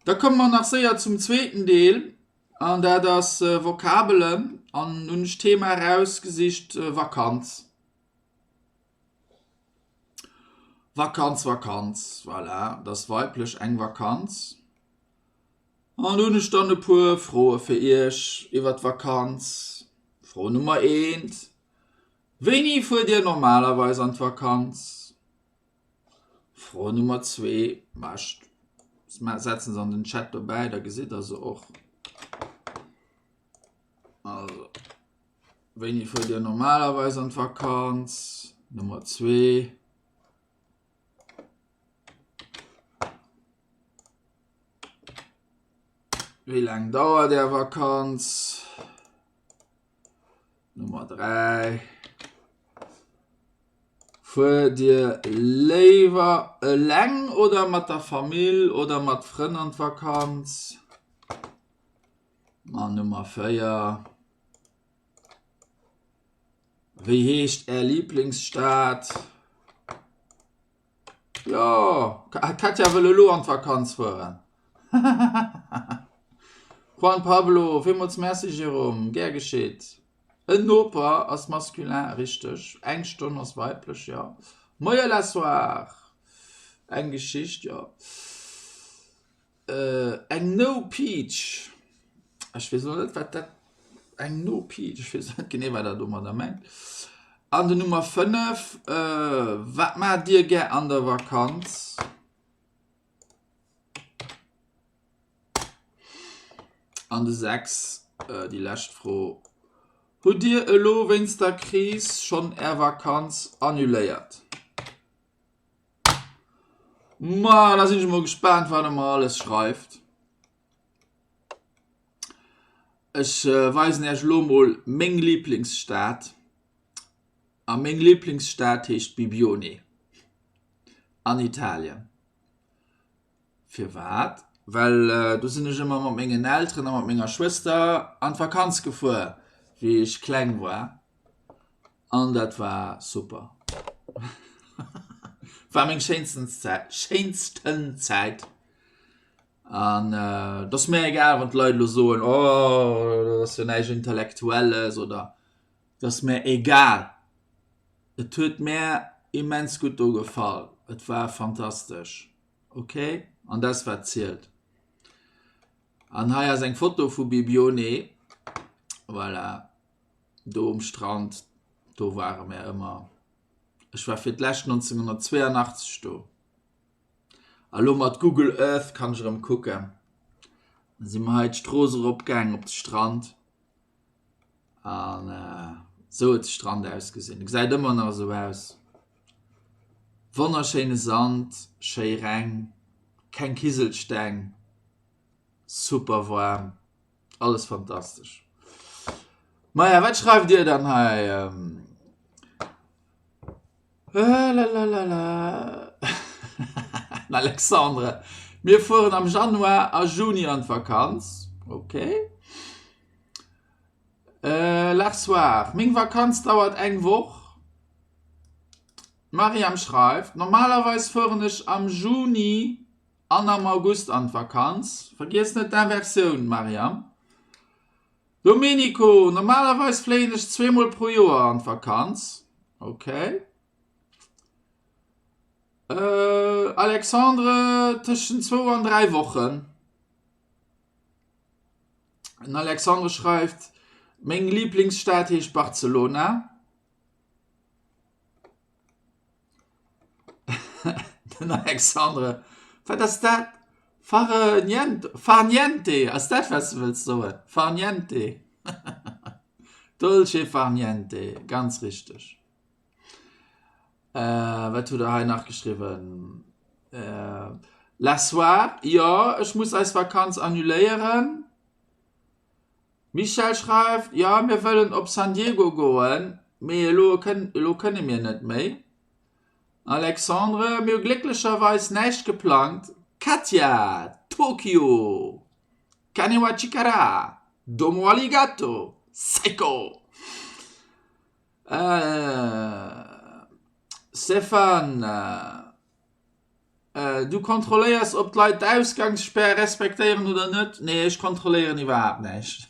Da komme mer nach séier zum zweeten Deel an dat ass Vokabelen. An hunn ech d'Thema erausgesicht Vakanz. Vakanz, Vakanz, voilà, et ass weiblech, eng Vakanz. An do hunn ech dann e puer Froe fir Iech iwwer d'Vakanz. Fro Nummer eent, Wéini fuert Dir normalerweis an d'Vakanz? Fro Nummer zwee, ma ech setzen se an den Chat dobäi, da gesitt Der se och. Also, wéini fuert Dir normalerweis an d'Vakanz? Nummer zwee. Wéi laang dauert Är Vakanz? Nummer 3. Fuert Dir léiwer eleng oder mat der Famill oder mat Frënn an d'Vakanz? An Nummer 4. Wéi heescht Är Liblingsstad? Jo, Katja wëll elo an d'Vakanz fueren. Juan Pablo, Villmools Merci Jérôme, gär geschitt. En Noper ass masculin, richteg. Eng Stonn ass weiblech, jo. Moie la soir, eng Geschicht, jo. Eng No Peach, ech weess elo net wat dat, eng No Peach, ech weess net genee wat der domadder mengt. An den Nummer 5, wat maacht Dir gär an der Vakanz? An de 6, déi lescht Fro, hutt Dir elo wéinst der Kris schonn Är Vakanz annuléiert? Ma da sinn ech emol gespaant, wat der mer alles schreift. Ech weisen Iech elo mol meng Liblingsstad. A meng Liblingsstad heescht Bibione an Italien. Firwat? Well do sinn ech ëmmer mat mengen Elteren a mat menger Schwëster an d'Vakanz gefuer, wéi ech kleng war. An dat war super. War meng schéinsten Zäit, schéinsten Zäit. An äh, et ass mir egal, wann d'Leit elo soen, oh, dat ass jo näischt Intellektuelles oder et ass mir egal. Et huet mär immens gutt do gefall. Et war fantastesch. Ok, an dat ass wat zielt. An hei ass eng Foto vu Bibione. Voilà. Do um Strand, do ware mär ëmmer. Ech war fir d'lescht 1982 do. A lo mat Google Earth kann ech erëm kucken. Da si mer hei d'Strooss erop gaang op de Strand. An esou huet de Strand ausgesinn. E gesäit ëmmer nach esou aus. Wonnerschéine Sand, schéi reng, keng Kiselsteng, super waarm. Alles fantastesch. Maja, wat schreift Dir dann hei? Lalalala. Alexandre, Mir fueren am Januar a Juni an d'Vakanz. Okay. Äh, Larsoir, Meng Vakanz dauert eng Woch. D'Mariam schreift, Normalerweis fueren ech am Juni An am August an d'Vakanz. Vergiess net d'Inversioun, Mariam. Domenico, Normalerweis fléien ech zweemol pro Joer an d'Vakanz. Ok. Alexandre, Tëschent zwou an 3 Wochen. Den Alexandre schreift, Meng Liblingsstad heescht Barcelona. Den Alexandre, Wat ass dat? Fare niente, far niente, ass dat wat s de wëlls soen? Far niente. Dolce far niente, ganz richteg. Äh, wat hutt der hei nach geschriwwen? Äh, La soir, jo, ech muss eis Vakanz annuléieren. Michèle schreift, Jo, mir wëllen op San Diego goen, mee elo elo kënne mir net méi. Alexandre, Mir hu glécklecherweis näischt geplangt. Katja, Tokio! Kane wa chikara! Domo arigato! Saiko! Stéphane, Du kontrolléiers ob d'Leit d'Ausgangsspär respektéieren oder net? Nee, ech kontrolléieren iwwerhaapt näischt.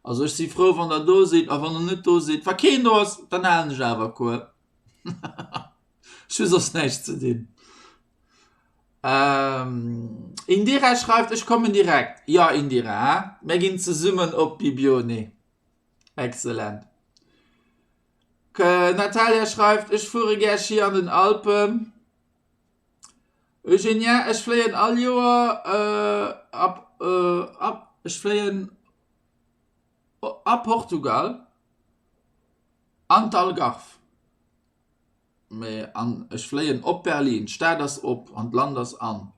Also ech si frou wann der do sidd a wann der net do sidd, wa keen do ass, dann halen ech awer Cours. Ech hu soss näischt ze dinn. Indira schreift, ech kommen direkt. Jo Indira, mär ginn zesummen op Bibione. Excellent. Natalia schreift, ech fuere gär Ski an den Alpen. Eugenia, ech fléien all Joer ab ab ech fléien a Portugal an d'Algarve. Mee an ech fléien op Berlin. D'Stad ass op an d'Land ass an.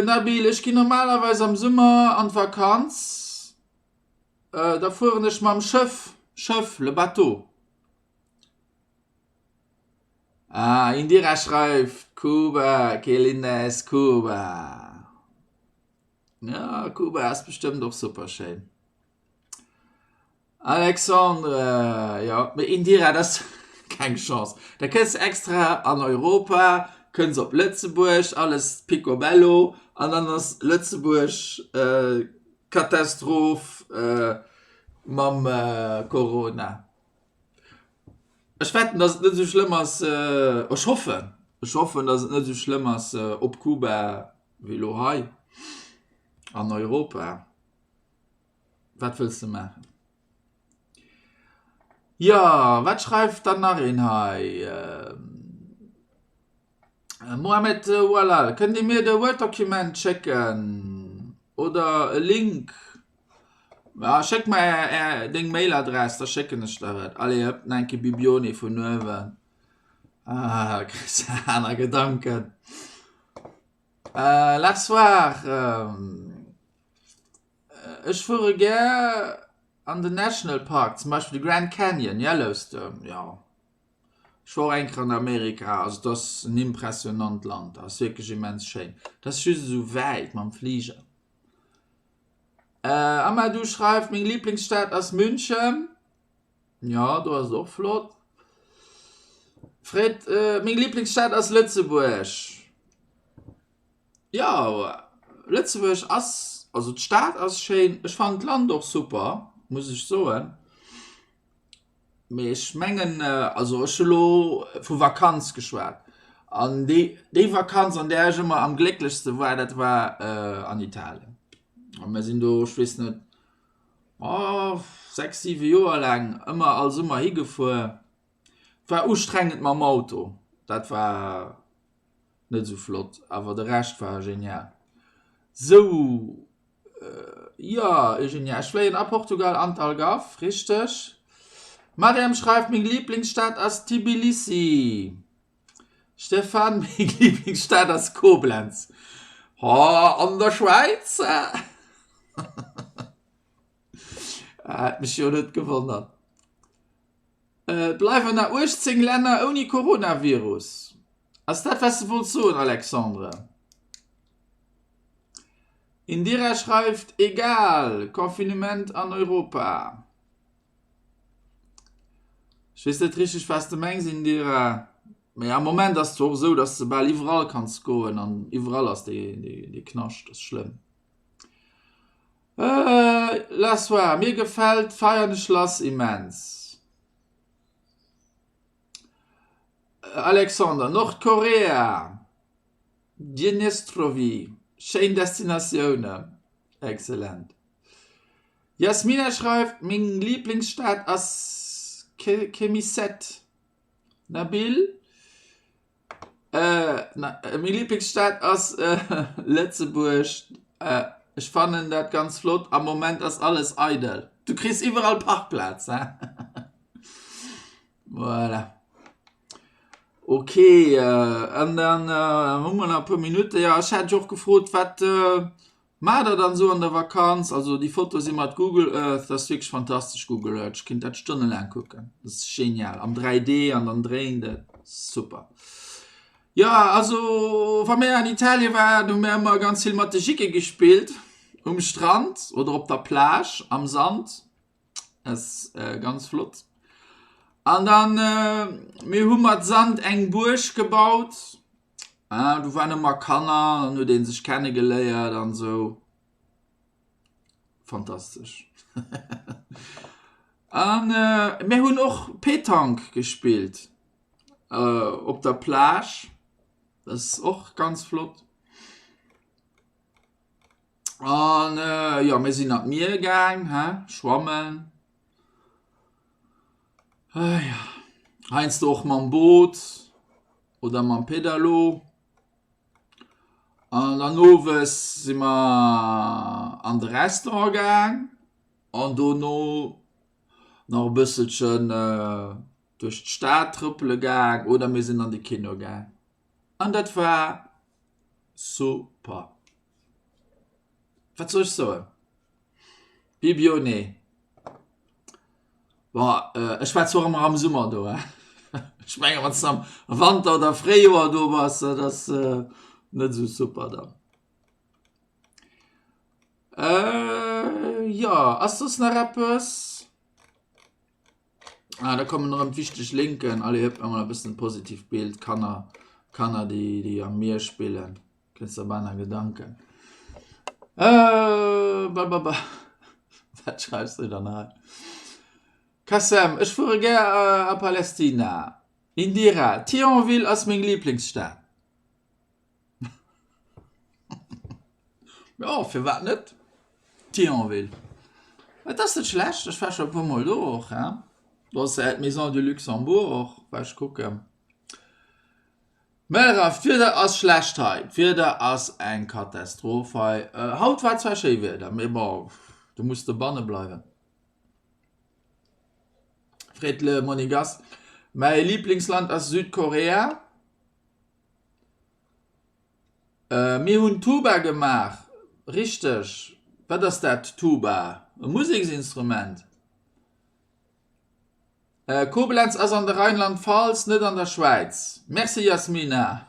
Nabil, ech ginn normalerweis am Summer an d'Vakanz. Da fueren ech mam Schëff, Schëff, le bateau. Ah, Indira schreift, Cuba, que linda es Cuba. Ja, Cuba ass bestëmmt och super schéin. Alexandre, Jo, mee Indira, dat ass keng Chance. Da kënns de extra an Europa, kënns op Lëtzebuerg, alles picobello, an dann ass Lëtzebuerg Katastroph mam Corona. Ech wetten, datt et net esou schlëmm ass, ech hoffen, ech hoffen, datt et net esou schlëmm ass op Kuba wéi elo hei an Europa. Wat wëlls de maachen? Jo, wat schreift dann nach een hei? Mohamed Oualal, Kënnt Dir mir de Word-Document schécken oder e Link? Ja, schéck mer är, deng Mailadress, da schécken ech der et. Allez, hëpp, nach eng Kéier Bibione vun uewen. Ah, kriss aner Gedanken. La soir, Ech fuere gär an den National Park, zum Beispill de Grand Canyon, Yellowstone, jo. Ech war och eng Kéier an Amerika, also et ass en impressionant Land, ass wierklech immens schéin. Et ass just esou wäit mam Fliger. Amadou schreift, Meng Liblingsstad ass München. Jo, do ass et och flott. Fred, Meng Liblingsstad ass Lëtzebuerg. Jo, Lëtzebuerg ass, also d'Stad ass schéin, ech fannen d'Land och super, muss ech soen. Mee ech mengen, also ech hu lo vu Vakanz geschwat an déi déi Vakanz an där ech ëmmer am glécklechste war, dat war an Italien. A mir sinn do, ech weess net, oh 6, 7 Joer laang ëmmer all Summer higefuer. Et war ustrengend mam Auto, dat war net esou flott, awer de Rescht war genial. Sou, jo Eugenia, ech fléien a Portugal an d'Algarve, richteg? Mariam schreift, meng Lieblingsstad ass Tbilisi. Stéphane, meng Lieblingsstad ass Koblenz. Ho, an der Schwäiz? Hätt mech jo net gewonnert. Et bleiwen nach 18 Länner ouni Coronavirus. Ass dat wat s de wollts soen, Alexandre? Indira schreift, Egal, Confinement an Europa. Ech weess net richteg wat s de mengs, Indira. Mee am Moment ass et jo och esou, datt s de bal iwwerall kanns goen an iwwerall ass dee Knascht. Dat ass schlëmm. La soir, mir gefält d'Veianer Schlass immens. Alexander, Nordkorea, Dniestrovie, schéin Destinatiounen, excellent. Yasmina schreift, meng Lieblingsstad ass Khemisset. Nabil, Meng Lieblingsstad ass Lëtzebuerg. Ech fannen dat ganz flott. Am Moment ass alles eidel. Du kriss iwwerall Parkplaz. Voilà. Ok, an dann hu mer nach e puer Minutten. Jo, ech hat dech och gefrot, wat Maacht der dann esou an der Vakanz? Also déi Foto si mat Google Earth, dat ass wierklech fantastesch Google Earth, ech kéint dat stonnelaang kucken, dat ass genial am 3D an dann dréint et, super. Jo also wa mir an Italien waren, hu mir ëmmer ganz vill mat de Jicke gespillt um Strand oder op der Plage am Sand, dat ass ganz flott. An dann mir hu mat Sand eng Buerg gebaut. Ah, do waren ëmmer Kanner, dann huet ee sech kennegeléiert an esou. Fantastesch. An mir hunn och Petanque gespillt op der Plage. Dat ass och ganz flott. An jo, mir sinn an d'Mier gaang, he, schwammen. Ah ja, heiansdo och mam Boot oder mam Pedalo. An dann owes si mer an de Restaurant gaang an dono nach e bësselchen duerch d'Stad trëppele gaang oder mir sinn an de Kino gaang. An dat war super. Wat soll ech soen? Bibio, nee. Bon, ech war zwar ëmmer am Summer do, hein. Ech menge wann s de am Wanter oder Fréijoer do bass, dat ass net esou super dann. Jo, ass soss nach eppes? Ah, da kommen erëm wichteg Linken. Allez, hëpp, emol e bëssen positivt Bild. Kanner, Kanner, déi, déi am Mier spillen. Kënns op aner Gedanken. Äh, ba, ba, ba. Wat schreifs du dann hei? Kassem, ech fuere gär a Palestina. Indira, Thionville ass meng Lieblingsstad. Jo, firwat net? Thionville. Et ass net schlecht, ech war scho e puer Mol do och, hein. Do ass d'Maison du Luxembourg och, war ech kucken. Melraf, d'Wieder ass schlecht hei. D'Wieder ass eng Katastroph hei. Haut war zwar schéi Wieder, mee bon, du muss dobanne bleiwen. Freet le Monegass. Mäi Lieblingsland ass Südkorea. Mir hunn Tuba gemaach. Richteg. Wat ass dat, Tuba? E Museksinstrument? Koblenz ass an der Rheinland-Pfalz, net an der Schwäiz. Merci Yasmina.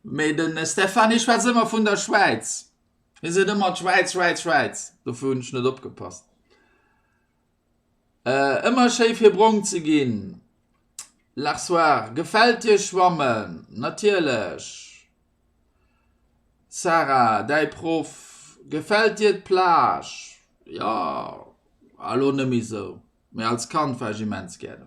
Mee de Stéphane hie schwätzt ëmmer vun der Schwäiz. Hie seet ëmmer d'Schwäiz, Schwäiz, Schwäiz. Dofir hunn ech net opgepasst. Ëmmer schéi fir brong ze ginn. Larsoir, gefält dir schwammen? Natierlech. Sarah, däi Proff, gefält dir d'Plage? Jo, elo net méi sou, mee als Kand war ech immens gär do.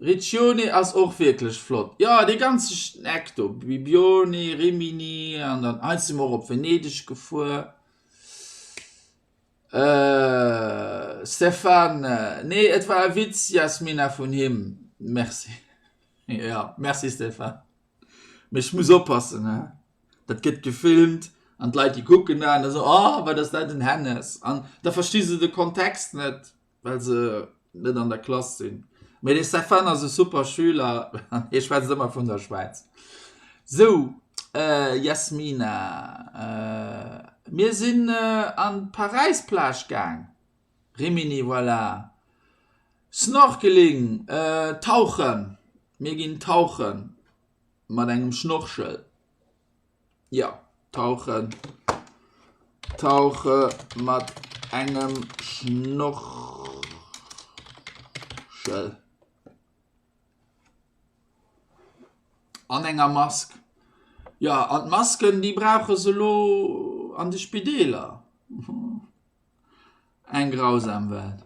Riccione ass och wierklech flott. Jo, dee ganze Eck do, Bibione, Rimini an dann hei si mer och op Venedeg gefuer. Stéphane, nee et war e Witz Yasmina vun him. Merci. Jo, merci Stéphane. Mee ech muss oppassen, he, dat gëtt gefilmt an d'Leit déi kucken dat an da sou, oh wat ass dat en Hennes an da versti se de Kontext net, well se net an der Klass sinn. Mee de Stéphane ass e super Schüler an hie schwätzt ëmmer vun der Schwäiz. Sou, Yasmina, mir sinn an d'Paräis-Plage gaang. Rimini, voilà. Snorkeling, Tauchen, mir ginn tauchen mat engem Schnorchel. Jo, tauchen, tauche mat engem Schnorchel. An enger Mask. Jo, an d'Masken, déi brauche se elo an de Spideeler. Eng grausam Welt.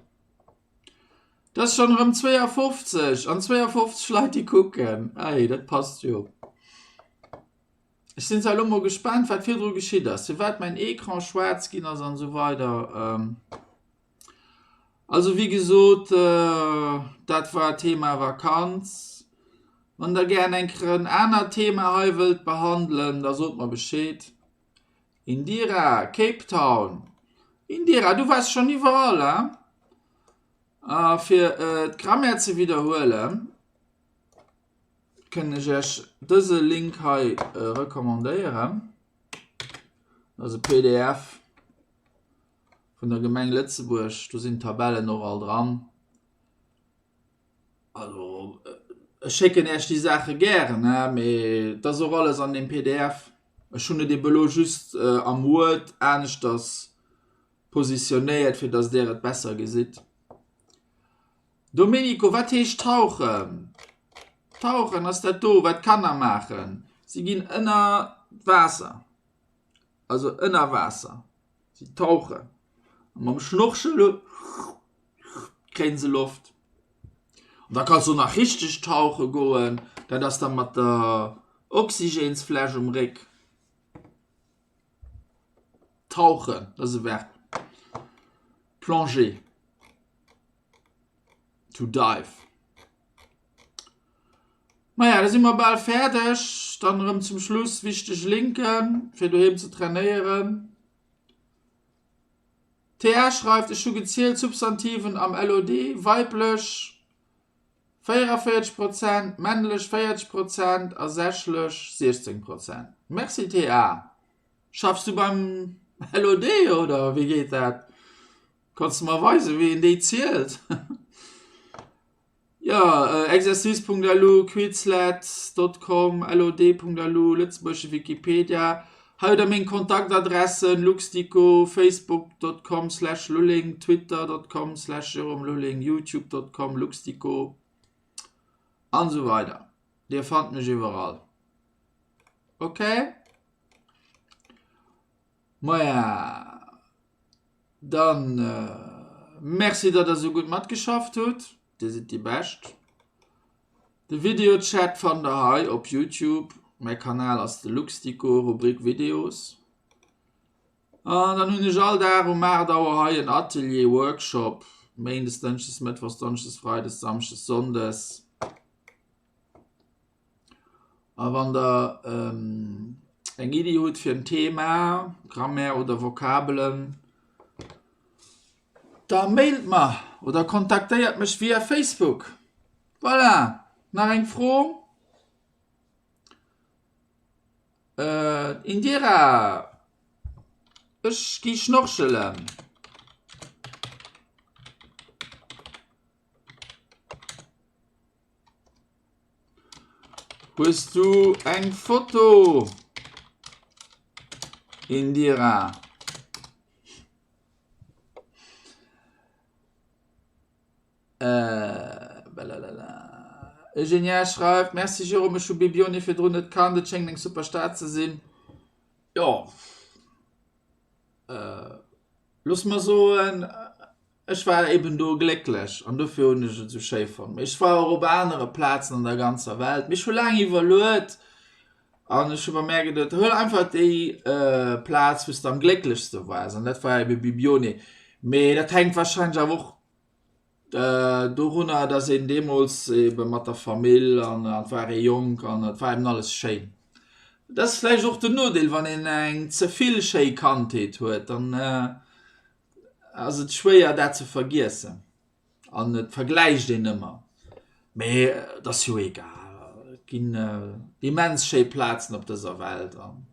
Et ass schonn erëm 52 an 52 Leit déi kucken. Ei, dat passt jo. Ech sinn zwar elo mol gespaant wat virdru geschitt ass, firwat mäin Ecran schwaarz ginn ass an esou weider. Also wéi gesot, dat war Thema Vakanz. Wann der gären eng Kéier en anert Thema hei wëllt behandelen, da sot mer Bescheed. Indira, Cape Town. Indira, du waars schonn iwwerall, hein? A fir d'Grammaire ze widderhuelen, kënn ech Iech dëse Link hei recommandéieren. Dat ass e pdf vun der Gemeng Lëtzebuerg, do sinn d'Tabellen och all dran. Also ech schécken Iech déi Saache gären, mee et ass och alles an deem pdf. Ech hunn et ebe lo just am Word aneschters positionéiert, fir datt Dir et besser gesitt. Domenico, wat heescht tauchen? Tauchen ass dat do, wat d'Kanner maachen. Si ginn ënner d'Waasser, also ënner Waasser. Si tauchen. A mam Schnorchel kréien se Loft. An da kanns du nach richteg tauche goen, dat ass da mat der Oxygensfläsch um Réck. Tauchen, dat ass e Verb. Plonger, to dive. Maja, da si mer bal fäerdeg. Dann erëm zum Schluss wichteg Linken, fir doheem ze trainéieren. TH schreift, Ech hu gezielt, Substantiven am LOD, weiblech 44 Prozent, männlech 40 Prozent a sächlech 16 Prozent. Merci TH. Schaffs du beim LOD oder wéi geet dat? Kanns de mer weisen, wéi een déi zielt? Jo, exercice.lu, quizlet.com, lod.lu, lëtzebuergesche Wikipedia. Hei hutt der meng Kontaktadressen, luxdico, facebook.com slash lulling, twitter.com slash jérôme-lulling, youtube.com luxdico an esou weider. Dir fannt mech iwwerall. Ok? Maja, dann merci, datt der esou gutt matgeschafft hutt. Dir sidd déi Bescht. De Videochat fannt der hei op Youtube. Mäi Kanal ass de Luxdico, Rubrik Videos. An dann hunn ech all Dag um 8 Auer hei en Atelier, Workshop, Méindes, Dënschdes, Mëttwochs, Donneschdes, Freides, Samschdes, Sonndes. A wann der eng Iddi hutt fir en Thema, Grammaire oder Vokabelen, da mailt mer oder kontaktéiert mech via Facebook. Voilà, nach eng Fro? Indira, ech gi schnorchelen. Hues du eng Foto, Indira? Eugenia schreift, Merci Jérôme, ech hu Bibione virdrun net kannt, et schéngt eng super Stad ze sinn. Jo, looss mer soen, ech war eben do glécklech an dofir hunn ech et esou schéi fonnt. Mee ech war och op anere Plazen an der ganzer Welt, mee ech hu laang iwwerluet an ech hu bei mär geduet, huel einfach déi Plaz, wou s de am glécklechste waars an dat war ebe Bibione. Mee dat hänkt warscheinlech awer och Dorunner, datt een deemools ebe mat der Famill an et war ee jonk an et war eben alles schéin. Dat ass vläicht och den Nodeel, wann een eng ze vill schéi Kandheet huet, dann ass et schwéier dat ze vergiessen an et vergläicht een ëmmer. Mee et ass jo egal, et ginn immens schéi Plazen op dëser Welt an.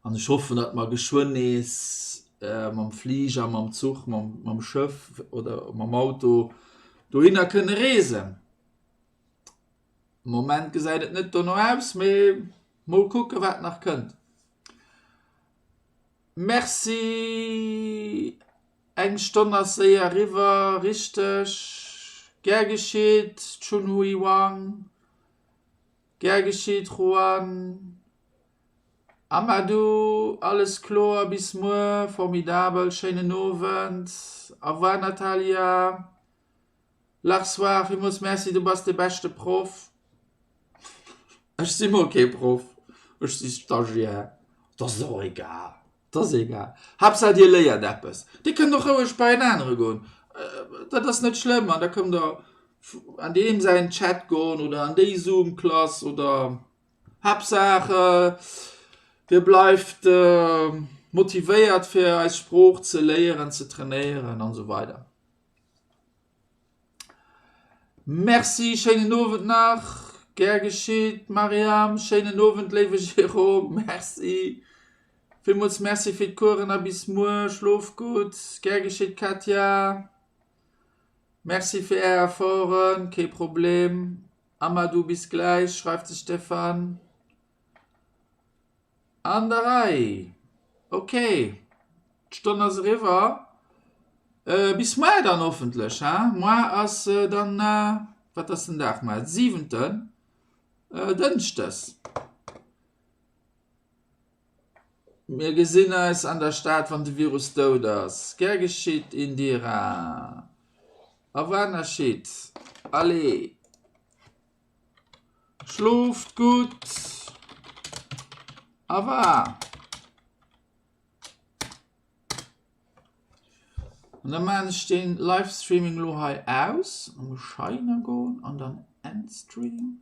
An ech hoffen, datt mer geschwënn nees mam Fliger, mam Zuch, mam Schëff oder mam Auto dohinner kënne reesen. Am Moment gesäit et net dono aus, mee mol kucke wat nach kënnt. Merci, eng Stonn ass séier eriwwer, richteg. Gär geschitt, Chunhui Wang. Gär geschitt Juan. Amadou, alles kloer, bis muer, formidabel, schéinen Owend, au revoir Natalia, Larsoir, villmools Merci, du bass de beschte Proff. Ech si mol kee Proff, ech si Stagiaire, dat ass och egal, dat ass egal, Haaptsaach dir léiert eppes. Dir kënnt och roueg bei en anere goen, dat ass net schlëmm an da kommt der an deem säin Chat goen oder an déi Zoom-Klass oder Haaptsaach dir bleift motivéiert fir eis Sprooch ze léieren, ze trainéieren an esou weider. Merci, schéinen Owend nach. Gär geschitt Mariam, schéinen Owend léiwe Jérôme, merci. Villmools Merci fir d'Coursen a bis muer, schlof gutt. Gär geschitt Katja. Merci fir är Efforten, kee Problem. Amadou, bis gläich, schreift de Stéphane. An der Rei. Ok, d'Stonn ass eriwwer. Bis muar dann hoffentlech, he? Muar ass dann, wat ass den Dag muar? Siwenten, Dënschdes. Mir gesinn eis an der Stad wann de Virus dout ass. Gär geschitt Indira. Au revoir Nashid. Allez. Schlooft gutt. Au revoir. An da maan ech den Livestreaming lo hei aus. An muss heihinner goen an dann End Stream.